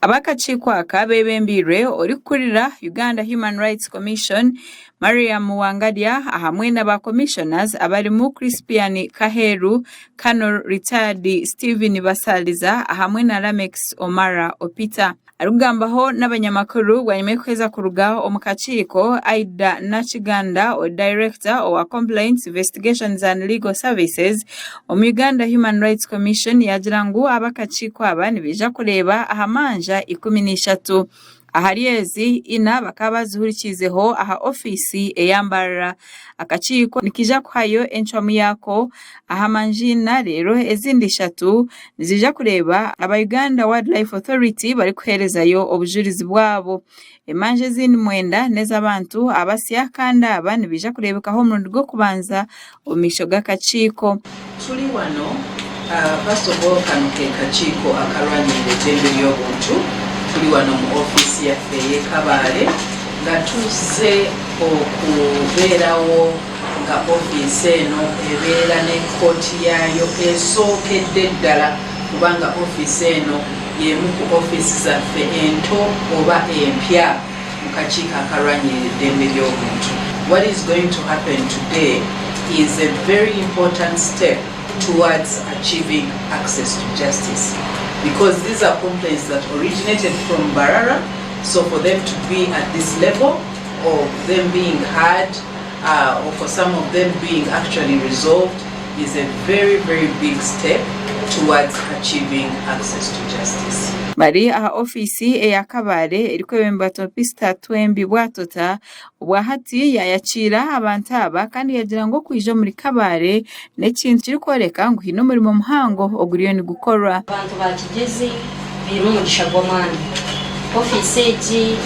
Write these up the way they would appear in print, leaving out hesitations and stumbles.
Ab'akakiiko aka beebembeirwe orikukurira Uganda Human Rights Commission, Mariam Wangadya ahamwe na ba Commissioners abarimu Crispian Kaheru, Colonel Retired Stephen Basaliza ahamwe na Lamex Omara Opita. Arikugambaho n'abanyamakuru bwanyima y'okuheeza kuruga omu kakiiko, Aidah Nakiganda ori Dayirekita owa Complaints, Investigations and Legal Services omu Uganda Human Rights Commission yaagira ngu ab'akakiiko aba nibaija kureeba aha manja 13. Ahari ezi, ina bakaba bazihurikiizeho aha ofiisi eya Mbarara. Akakiiko nikaija kuhayo encwamu yaako aha manja ina reero ezindi ishatu niziija kureeba aba Uganda Wildlife Authority barikuheerezayo obujurizi bwabo. Emanja ezindi mwenda n'ez'abantu abasya kandi aba nibaija kureebekaho omurundi gw'okubanza omu maisho g'akakiiko. Tuli wano, first of all kano ke kakiiko akalwanirira eddembe ly'obuntu. Tuli wano mu ofiisi yaffe ey'e Kabale nga tuzze okubeerawo nga ofiisi eno ebeera ne kkooti yaayo esookedde ddala kubanga ofiisi eno y'emu ku ofiisi zaffe ento oba empya mu kakiiko akalwanirira eddembe ly'obuntu. What is going to happen today is a very important step towards achieving access to justice because these are complaints that originated from Mbarara so for them to be at this level of them being heard uh, or for some of them being actually resolved is a very very big step towards achieving access to justice. Bari aha ofiisi eya Kabale erikwebemberwa Teopista Twembi Bwatota, obwa hati yaayakiira abantu aba kandi yaagira ngu okwija omuri Kabale n'ekintu kirikworeka ngu haine omurimo muhango oguriyo nigukorwa. Abantu ba Kigyezi baine omugisha gw'amaani. Ofiisi egi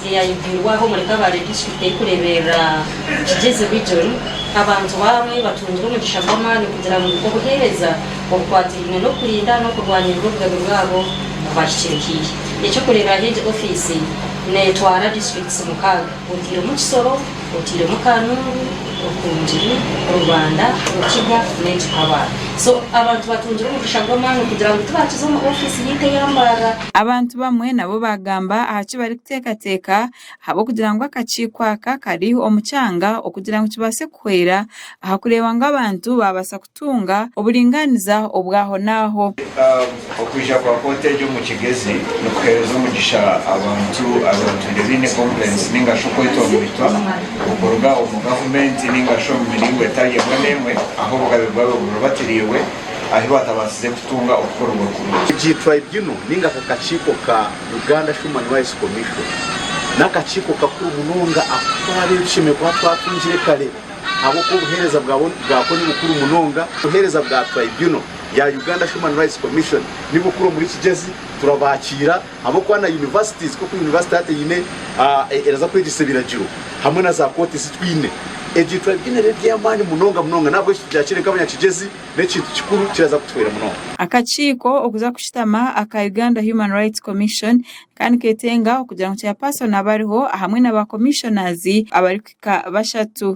eyayigwirwe aha omuri Kabale disiturikiti erikureeberera Kigyezi region, abantu bamwe batungire omugisha gw'amaani kugira ngu obuheereza obukwatiraine n'okurinda n'okurwanirira obugabe bwabo bubahikire haihi. Eky'okureeberaho egi ofiisi neetwara disiturikiti mukaaga oteiremu Kisoro, oteiremu Kanungu, Rukungiri, Rubanda, Rukiga n'egi Kabale. So abantu batungire omugisha gw'amaani kugira ngu tibaakiza omu ofiisi yaitu eya Mbarara. Abantu bamwe nabo baagamba aha ki barikuteekateeka ahabw'okugira ngu akakiiko aka kari omu kyanga okugira ngu kibaase kuhwera aha kureeba ngu abantu baabaasa kutunga oburingaaniza obw'ahonaaho. Okwija kwa kooti egi omu Kigezi nikuheereza omugisha abantu abatwire baine complaints ninga shi okwetwaguritwa okuruga omu gavumenti ninga shi omu miringo etari emwe n'emwe ahu obugabe bwabo buribatiriirwe ahu batabaasize kutunga okukorerwa kurungi. Egi tribunal ninga aka kakiiko ka Uganda Human Rights Commission n'akakiiko kakuru munonga aku twabaire tushemereire kuba twatungire kare ahabw'okuba obuheereza bwako ni bukuru munonga. Obuheereza bwa tribunal ya Uganda Human Rights Commission ni bukuru omuri Kigyezi, turabakiira ahabw'okuba na universities nk'oku university hati eine eraza kwegyesa ebiragiro hamwe na za kooti ezi twine. Egi tribunal eri ey'amaani munonga munonga n'ahabw'ekyo tugyakire nk'abanyakigyezi n'ekintu kikuru kiraza kutuhwera munonga. Akakiiko okuza kushutama aka Uganda Human Rights Commission ka niketenga okugira ngu chairperson abe ariho ahamwe na ba commissioners abarikuhika bashatu.